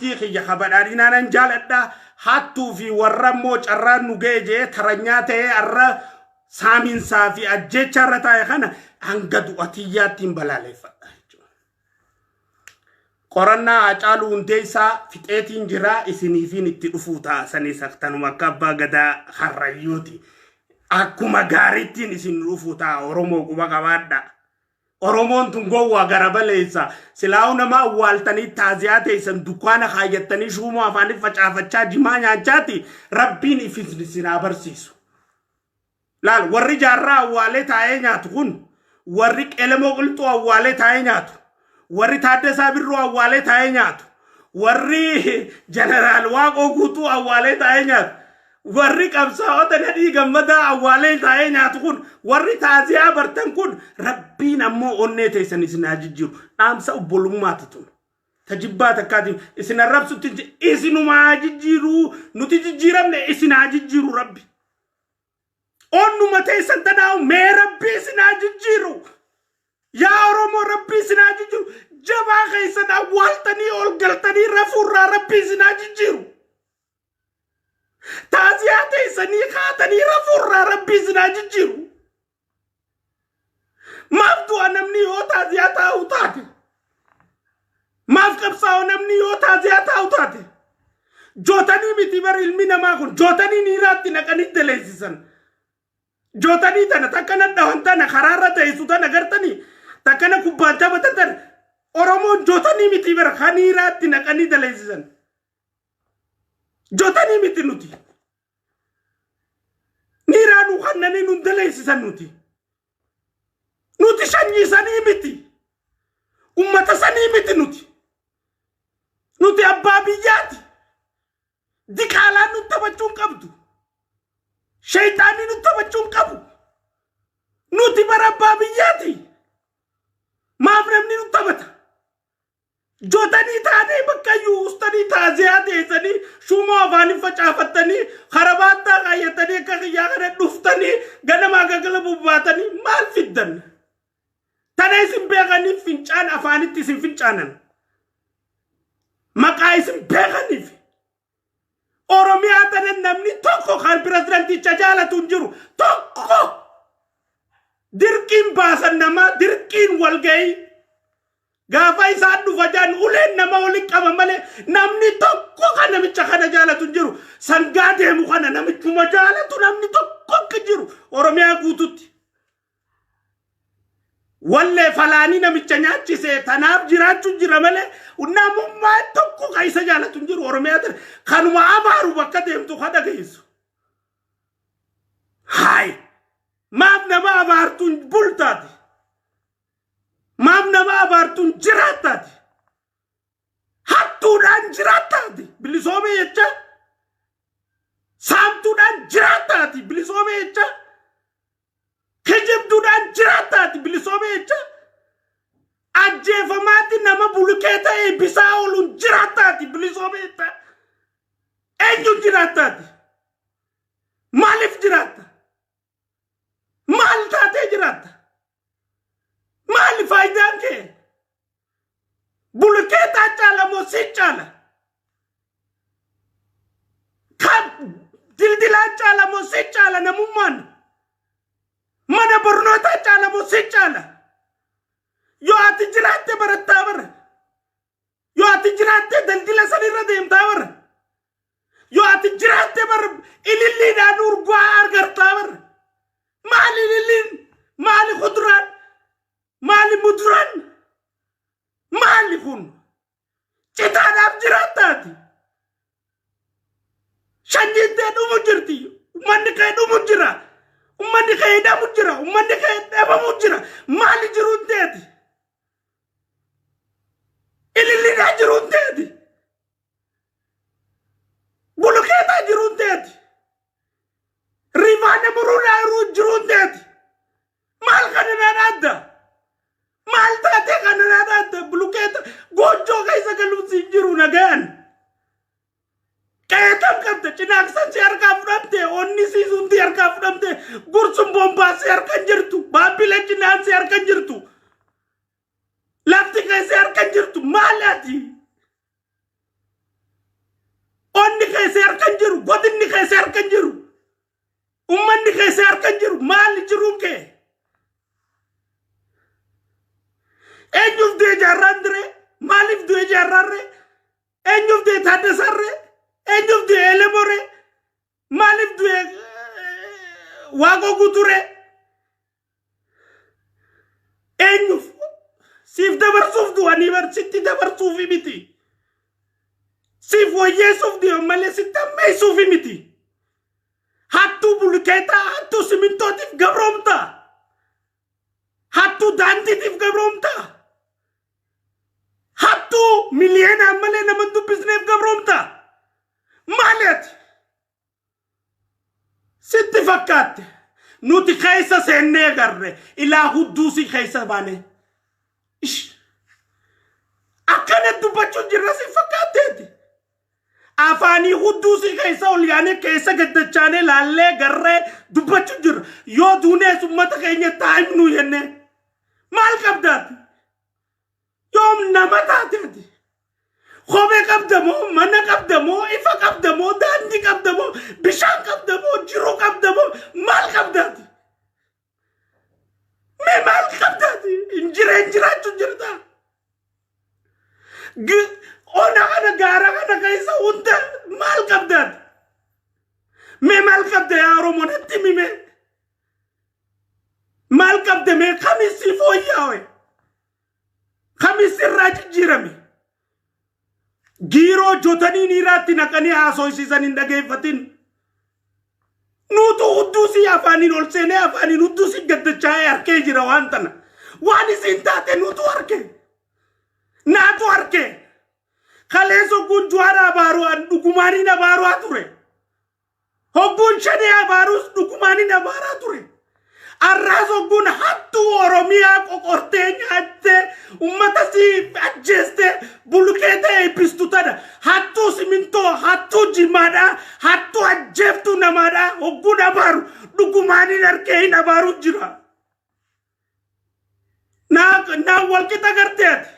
Kiyya ka badhaadhinaa nan jaaladha. Hattuu fi warra immoo carraan nu ga'e jee taranyaa ta'ee har'a saaminsaa fi ajjeechaa irra taa'e kana hanga du'a tiyyaatti hin balaaleffadha jechuudha. Qorannaa Haacaaluu Hundeessaa fixeetiin jira, isiniifiin itti dhufuu ta'a. Sanis akkanuma akka abbaa gadaa Harrayyuuti. Akkuma gaariittiin isin dhufuu ta'a. Oromoo, quba qabaadha. Oromoon tun gowwaa gara baleessa. Silaa'uu nama awwaaltanii taaziyaa teessan dukkaana kaayyattanii shuumoo afaanii facaafachaa jimaa nyaachaati, rabbiin ifisni sinaa barsiisu. Laal, warri Jaarraa awwaalee taa'ee nyaatu kun, warri Qelemoo Qilxuu awwaalee taa'ee nyaatu, warri Taaddasaa Birruu awwaalee taa'ee nyaatu, warri Jeneraal Waaqoo Guutuu awwaalee taa'ee nyaatu, warri qabsaa'ota Nadhii Gammadaa awwaalee taa'ee nyaatu kun, warri taaziyaa bartan kun, rabbiin ammoo onnee teessan isin haa jijjiiru. Dhaamsa obbolummaati tun. Tajibbaa takkaatiin isin arrabsutti isinumaa haa jijjiiru. Nuti jijjiiramne, isin haa jijjiiru rabbi. Onnuma teessan tanaa'u mee rabbi isin haa jijjiiru. Yaa Oromoo, rabbi isin haa jijjiiru. Jabaa keessan awwaaltanii ol galtanii rafuurraa rabbi isin haa jijjiiru. Taaziyaa teessanii kaatanii rafuurraa rabbi isin haa jijjiiru. Maaf du'a namni yoo taaziyaa taa'u taate? Maaf qabsaa'u namni yoo taaziyaa taa'u taate? Jootanii miti bar ilmi namaa kun, jootanii niiraatti naqanii daleessisan. Jootanii tana takkana dhawan, tana karaarra teessu tana gartanii, takkana kubbaan taphatan tana, Oromoon jootanii miti bara kan niiraatti naqanii daleessisan. Jootanii miti nuti. Niiraa nu kannanii nun daleessisan nuti. Nuti sanyii sanii miti. Ummata sanii miti nuti. Nuti abbaa biyyaati. Diqaalaan nu taphachuu hin qabdu. Sheeyxaanni nu taphachuu hin qabu. Nuti bara abbaa biyyaati. Maaf namni nu taphata? Jotanii taanee bakka iyyuu ustanii taaziyaa teessanii shuumoo afaanii facaafattanii karabaattaa kaayyatanii akka kiyyaa kana dhuftanii ganamaa gagala bobbaatanii maal fiddan? Tana isin beekaniif fincaan afaanitti isin fincaanan. Maqaa isin beekaniif. Oromiyaa tana namni tokko kan pirezidanticha jaalatu hin jiru. Tokko. Dirqiin baasan namaa, dirqiin walgahii. Gaafa isaan dhufa jaan uleen nama waliin qaba malee namni tokko kan namicha kana jaalatu hin jiru. Sangaa deemu kana namichuma jaalatu namni tokko akka jiru Oromiyaa guututti. Wallee falaanii namicha nyaachise tanaaf jiraachuu jira malee namummaa tokko kan isa jaalatu hin jiru Oromiyaa tana. Kanuma abaaru bakka deemtu kan dhageessu. Haay! Maaf nama abaartuun bultaati? Maaf nama abaartuun jiraattaati? Hattuudhaan jiraattaati? Bilisoome jecha? Saamtuudhaan jiraattaati? Bilisoome jecha? Kijibduudhaan jiraattaati? Bilisoome jecha? Ajjeefamaatti nama bulukee ta'e bisaa ooluun jiraattaati? Bilisoome jecha? Eenyuun jiraattaati? Maaliif jiraatta? Maal taatee jiraatta? Maali faayidaan kee? Bulukeetaa caala moo si caala? Kan dildilaa caala moo si caala namummaan? Mana barnootaa caala moo si caala? Yoo ati jiraatte barattaa bara. Yoo ati jiraatte daldila sanirra deemtaa bara. Yoo ati jiraatte bar ililliidhaan urgaa argartaa bara. Maali ililliin? Maali kuduraan? Maali muduraan? Maali kun? Citaadhaaf jiraattaati. Sanyiin tee dhumu jirti. Uummanni kee dhumu jira. Uummanni kee hidhamu jira. Uummanni kee dhabamu jira. Maali jiruun teeti? Ililliidhaan jiruun teeti. Bulukeetaa jiruun teeti. Rifaana muruudhaa jiruun teeti. Maal kana naan adda? Maal taatee kana naan adda? Bulukeeta goojjoo keessa galuun siin jiru nagayaan. Qeetam qabda, cinaaqsan si harkaa fudhamte, onni siisuun si harkaa fudhamte, gursun bombaa si harka hin jirtu, baabbilee cinaan si harka hin jirtu. Lafti kee si harka hin jirtu, maal ati? jiru. Godinni keessa harka hin jiru. Ummanni keessa harka hin jiru. Maali jiruun kee? Eenyuuf du'e Jaarraan diree? Maaliif du'e Jaarraarree? Eenyuuf du'e Taaddasarree? Eenyuuf du'e Elemoree? Maaliif du'e Waaqoo Guuturee? Eenyuuf? Siif dabarsuuf du'anii bar, sitti dabarsuuf miti. Siif wayyeessuuf du'an malee sitti ammeessuuf miti. Hattuu bulkeetaa, hattuu simintootiif gabroomtaa. Hattuu daandiitiif gabroomtaa. Hattuu miliyeenaan malee nama hin dubbisneef gabroomtaa. Maali ati? Sitti fakkaatte. Nuti keessa seennee agarre, ilaa hudduusii keessa baane. Ish. Akkana dubbachuun jirra si fakkaatteeti. Afaanii hudduusii keessa ol yaanee, keessa gaddachaanee, laallee garree dubbachuu jirra. Yoo duunees uummata keenya taa'imnu jennee. Maal qabdaati? Yoom nama taateeti? Kophee qabda moo, mana qabda moo, ifa qabda moo, daandii qabda moo, bishaan qabda moo, jiruu qabda moo, maal qabdaati? Mee maal qabdaati? Hin jireen jiraachuu jirta. Ona kana, gaara kana keessa hunda maal qabdaati? Mee maal qabda yaa Oromoo, natti himi mee? Maal qabda mee? Kamis si fooyyaawe? Kamis irraa jijjiirame? Giiroo jotanii niiraatti naqanii haasofsiisan hin dhageeffatin. Nuutu hudduusii afaaniin ol seenee, afaaniin hudduusii gaddachaa'ee harkee jira waan tana. Waan isin taate nuutu harkee. Naatu harkee. Kaleessa hogguun Juwaar abaaruu an dhugumaaniin abaaruwaa ture. Hogguun Shanee abaaruus dhugumaaniin abaaraa ture. Arraas hogguun hattuu Oromiyaa qoqortee nyaattee, ummata si ajjeestee, bulukeeta eebbistu tana, hattuu simintoo, hattuu jimaadhaa, hattuu ajjeeftuu namaadhaa hogguun abaaru dhugumaaniin harkee hin abaaru jira. Naa walqixa gartee ati.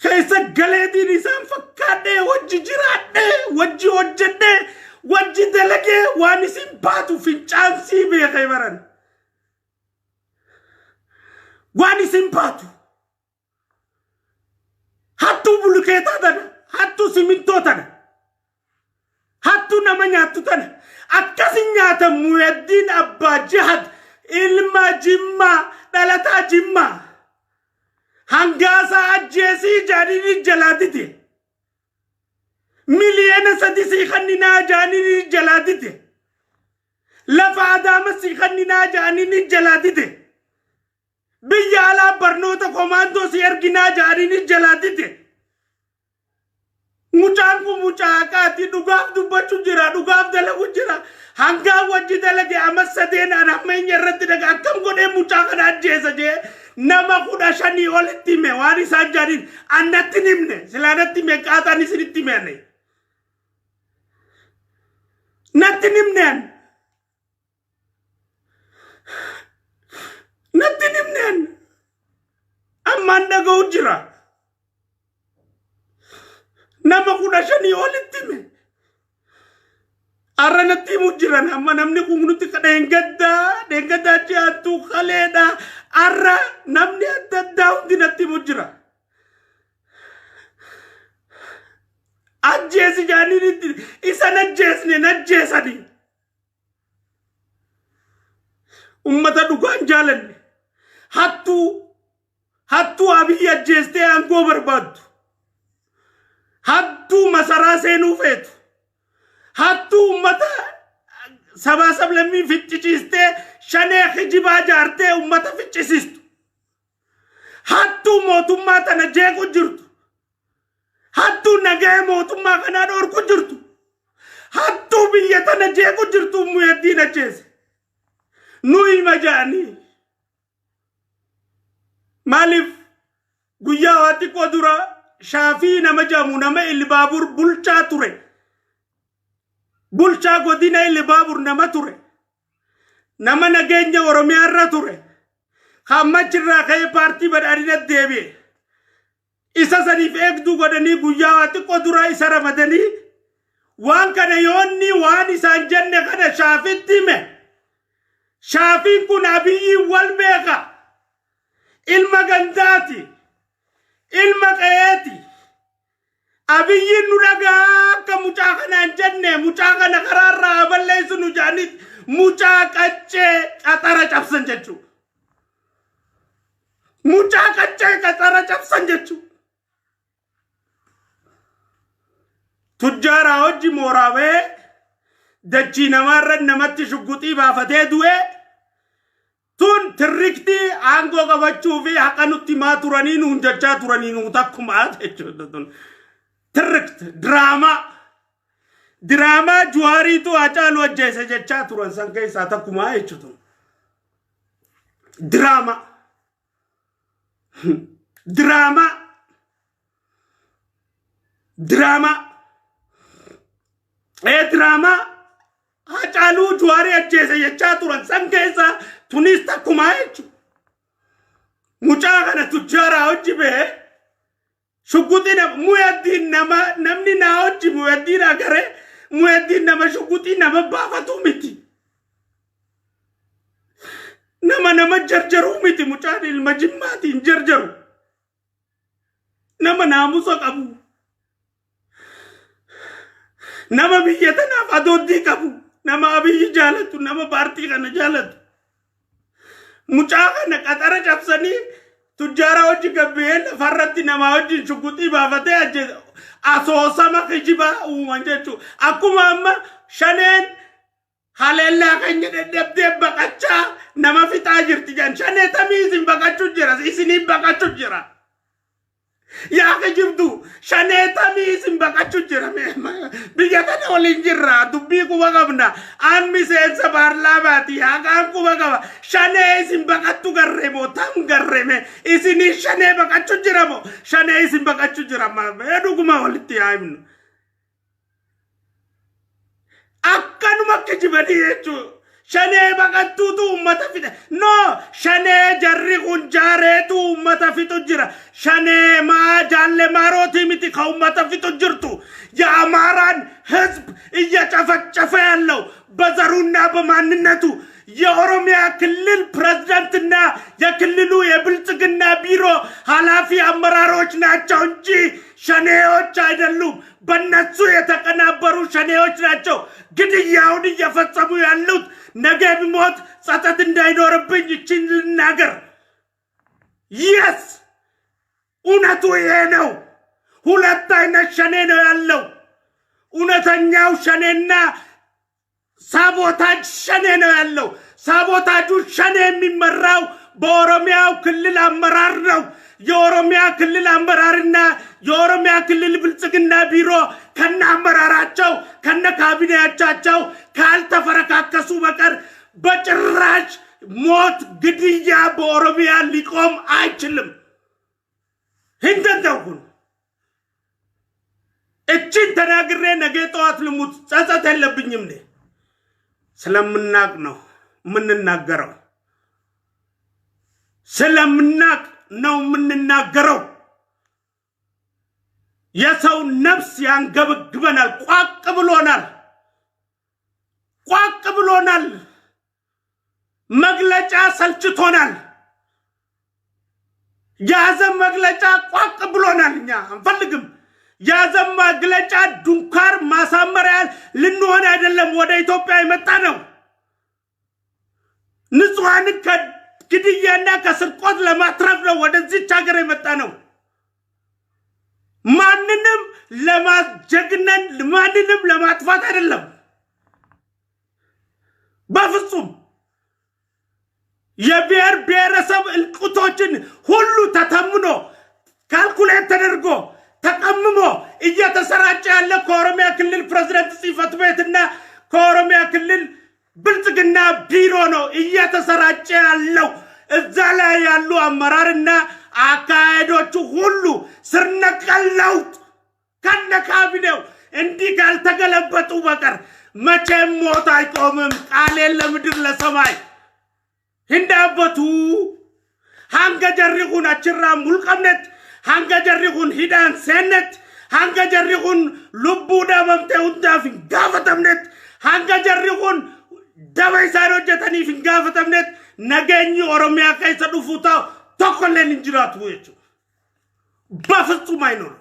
Keessa galeetiin isaan fakkaadhee, wajji jiraadhee, wajji hojjedhee, wajji dalagee, waan isin baatu fincaansii beekee baran. Waan isin baatu. Hattuu bulukeetaa tana, hattuu simintoo tana, hattuu nama nyaattu tana. Akkasin nyaatan Muyaddiin Abbaa Jihad, ilma Jimmaa, dhalataa Jimmaa. Hangaasaa ajjeesii jaaniin jalaa dide. Miliyoona 3 sii kanninaa jaaniin jalaa dide. Lafa Adaama sii kanninaa jaaniin jalaa dide. Biyya alaa barnoota komaandoo si erginaa jaaniin jalaa dide. Mucaan kun mucaa haqaati, dhugaaf dubbachuu jira, dhugaaf dalagu jira. Hangaa wajji dalage amma sadeen an hammeenya irratti dhaga, akkam godhee mucaa kana ajjeesa jee nama 15 olitti hime. Waan isaan jaaniin annatti hin himne, silaa natti hime qaaxaan isinitti hime ani. Natti hin himne an. Natti hin himne an. Ammaan dhaga'u jira. Nama 15 olitti hime. Har'a natti himu jiran, amma namni kun nutti dheengaddaa, dheengaddaa ji'aattuu kaleedha. Har'a namni adda addaa hundi natti himu jira. Ajjeesi jaaniin itti isan ajjeesne najjeesanii. Ummata dhugaan jaalanne. Hattuu, hattuu Abiyyi ajjeestee aangoo barbaaddu. Hattuu masaraa seenuu feetu. Hattuu ummata sabaa sablammii ficcisiistee, Shanee kijibaa jaartee ummata ficcisiistu. Hattuu mootummaa tana jeequ jirtu. Hattuu nagaya mootummaa kanaa dhorku jirtu. Hattuu biyya tana jeequ jirtu Muyaddiin ajjeese. Nu hima jedhanii. Maaliif guyyaa waa xiqqoo dura Shaafii nama jedhamu, nama Ilbaabur bulchaa ture. Bulchaa godina Ilbaabur nama ture. Nama nageenya Oromiyaa irra ture. Hammachirraa ka'ee paartii Badhaadhina deebi'e. Isa saniif eegduu godhanii guyyaa waa xiqqoo dura isa ramadanii Waan kana yoonni waan isaan jenne kana Shaafitti hime. Shaafiin kun Abiyyiin wal beeka. Ilma gandaati. Ilma qe'eeti. Abiyyiin nu dhagaa akka mucaa kanaan jenne, mucaa kana karaarraa haa balleessu nu jedhanii mucaa qaccee qaxara cabsan jechuudha. Mucaa qaccee qaxara cabsan jechuudha. Tujjaaraa hojii mooraa ba'ee dachii namaarra namatti shugguxii baafatee du'ee, tun tirriktii aangoo qabachuu fi haqa nutti himaa turanii nuun jechaa turanii nuu takkumaa jechuudha tun. Tirrikt diraamaa. Diraamaa Juwaariitu Hacaaluu ajjeese jechaa turan san keessaa takkumaa jechuudha. Diraamaa. Diraamaa. Diraamaa. Ee, diraamaa Hacaaluu Juwaarii ajjeese jechaa turan san keessaa tunis takkumaa jechuudha. Mucaa kana tujjaaraa hojii ba'ee shugguxii nama Muyaddiin, nama namni naa hojii Muyaddiin agaree, Muyaddiin nama shugguxii nama baafatu miti. Nama nama jarjaruu miti, mucaan ilma Jimmaatiin jarjaru. Nama naamusa qabu. Nama biyya tanaaf adooddii qabu. Nama Abiyyi jaalatu, nama paartii kana jaalatu. Mucaa kana qaxara cabsanii tujjaara hojii gabbee lafarratti namaa wajjin shugguxii baafatee ajjeese. Asoosama kijibaa uuman jechuudha. Akkuma amma Shaneen haleellaa keenya dadhabdee baqachaa nama fixaa jirti jedhan. Shanee tamii isin baqachuu jira? Isiniin baqachuu jira. Yaa kijibdu, Shanee tamii isin baqachuu jira? Biyya tana waliin jirra, dubbii quba qabna. An miseensa paarlaamaati, haqaan quba qaba. Shanee isin baqattu garree moo tam garreeme? Isinii Shanee baqachuu jira moo Shanee isin baqachuu jira? Dhuguma walitti yaa himnu. Akkanuma kijibanii jechuudha. Shanee baqattuutu uummata fixe. No, Shanee jarri kun jaareetu uummata fixu jira. Shanee maa jaalle maarootii miti ka uummata fixu jirtu. የአማራን ህዝብ እየጨፈጨፈ ያለው በዘሩና በማንነቱ የኦሮሚያ ክልል ፕሬዝዳንትና የክልሉ የብልጽግና ቢሮ ኃላፊ አመራሮች ናቸው እንጂ ሸኔዎች አይደሉም። በእነሱ የተቀናበሩ ሸኔዎች ናቸው ግድያውን እየፈጸሙ ያሉት። ነገ ብሞት ጸጸት እንዳይኖርብኝ ይችን ልናገር። Yes፣ እውነቱ ይሄ ነው። ሁለት አይነት ሸኔ ነው ያለው። እውነተኛው ሸኔና sabotage ሸኔ ነው ያለው። ሳቦታጁ ሸኔ የሚመራው በኦሮሚያው ክልል አመራር ነው። የኦሮሚያ ክልል አመራርና የኦሮሚያ ክልል ብልጽግና ቢሮ ከነ አመራራቸው ከነ ካቢኔያቻቸው ካልተፈረካከሱ በቀር በጭራሽ ሞት፣ ግድያ በኦሮሚያ ሊቆም አይችልም። Hin danda'u kun. እችን ተናግሬ ነገ ጠዋት ልሙት፣ ጸጸት የለብኝም። እኔ ስለምናቅ ነው የምንናገረው። ስለምናቅ ነው የምንናገረው። የሰው ነፍስ ያንገበግበናል። ቋቅ ብሎናል። ቋቅ ብሎናል። መግለጫ ሰልችቶናል። የሀዘን መግለጫ ቋቅ ብሎናል። እኛ አንፈልግም። የሀዘን መግለጫ ዱንካር ማሳመሪያ ልንሆን አይደለም ወደ ኢትዮጵያ የመጣ ነው። ንጹሐንን ከግድያና ከስርቆት ለማትረፍ ነው ወደዚች ሀገር የመጣ ነው። ማንንም ለማጀግነን፣ ማንንም ለማጥፋት አይደለም። በፍጹም። የብሔር ብሔረሰብ እልቂቶችን ሁሉ ተተምኖ፣ calculate ተደርጎ፣ ተቀምሞ እየተሰራጨ ያለ ከኦሮሚያ ክልል ፕሬዝደንት ጽሕፈት ቤትና ከኦሮሚያ ክልል ብልጽግና ቢሮ ነው እየተሰራጨ ያለው። እዛ ላይ ያሉ አመራርና አካሄዶቹ ሁሉ ስር ነቀል ለውጥ ከነ ካቢኔው እንዲህ ካልተገለበጡ በቀር መቼም ሞት አይቆምም። ቃሌን ለምድር ለሰማይ hin dhaabbatu. Hanga jarri kun achirraa mulqamnetti, hanga jarri kun hidhaan seennetti, Hanga jarri kun lubbuu dhabamte hundaaf hin gaafatamnetti, hanga jarri kun daba isaan hojjetaniif hin gaafatamnetti, nageenyi Oromiyaa keessa dhufuu ta'u tokkolleen hin jiraatu jechuudha. በፍጹም አይኖርም።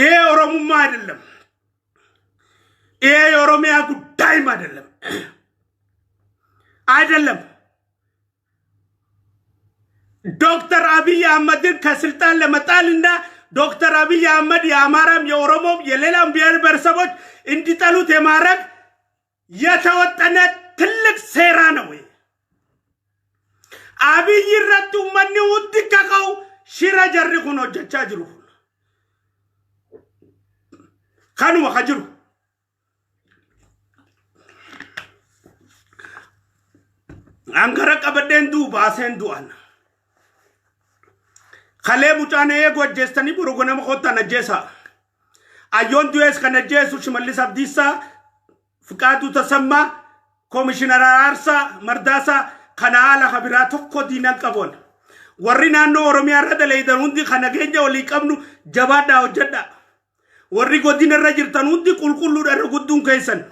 ይሄ ኦሮሙማ አይደለም። ይሄ የኦሮሚያ ጉዳይም አይደለም አይደለም። ዶክተር አብይ አህመድን ከስልጣን ለመጣልና ዶክተር አብይ አህመድ የአማራም የኦሮሞም የሌላም ብሔር ብሔረሰቦች እንዲጠሉት የማድረግ የተወጠነ ትልቅ ሴራ ነው። Abiy irratti uummanni hundi kaka'u, shira jarri kun hojjechaa jiru kun. Kanuma ka jiru. Angara qabadheen du'u baaseen du'an. Kalee mucaan eegu ajjeestanii boru ganama kottaan ajjeesaa. Ayyoon du'ees kan ajjeesu Shimallis Abdiisaa, Fiqaaduu Tasammaa, Koomishinar Araarsaa, Mardaasaa kana haala kabiraa tokko diinan qaboon. Warri naannoo Oromiyaa irra daleeydan hundi kan nageenya walii qabnu jabaadhaa hojjedhaa. Warri godina irra jirtan hundi qulqulluudha irra gudduun keessan.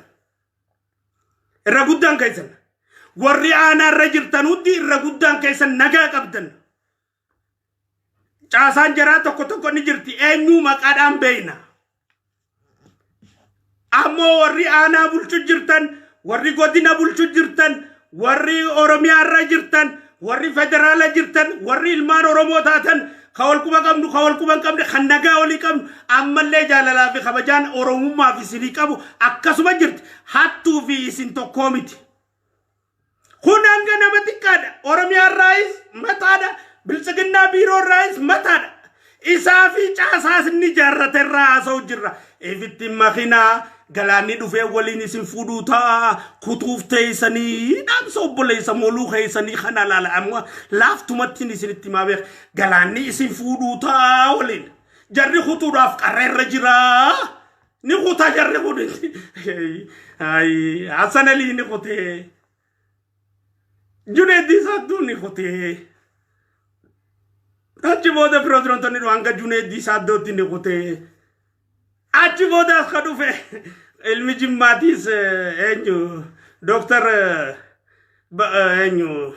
Irra guddaan keessan. Warri aanaa irra jirtan hundi irra guddaan keessan nagaa qabdan. Caasaan jaraa tokko tokko ni jirti. Eenyuu maqaadhaan beeyna. Ammoo warri aanaa bulchu jirtan, warri godina bulchu jirtan, warri Oromiyaa irra jirtan, warri federaala jirtan, warri ilmaan Oromoo taatan, ka wal quba qabnu, ka wal quba hin qabne, kan nagaa walii qabnu, ammallee jaalalaa fi kabajaan Oromummaa fi isinii qabu akkasuma jirti. Hattuu fi isin tokkoo miti. Kun hanga nama xiqqaadha. Oromiyaa irraayis mataadha. Biltsiginnaa biiroo irraayis mataadha. Isaa fi caasaas inni ijaarrate irraa haasa'u jirra. Ifitti makinaa galaanni dhufee waliin isin fuudhuu ta'a. Kutuuf teessanii dhaamsa obboleessa moluu keessanii kana laala. Amma laaftumattiin isinitti himaa beeka. Galaanni isin fuudhuu ta'a waliin. Jarri kutuudhaaf qarra irra jira. Ni kuta jarri kun. Hassan Alii ni kutee. Juneeddii Saadduu ni kutee. Achi booda pirezidaantonni hanga Juneeddii Saaddootti ni kutee. Achi booda as ka dhufe ilmi Jimmaatiis eenyu, Dooktar eenyu,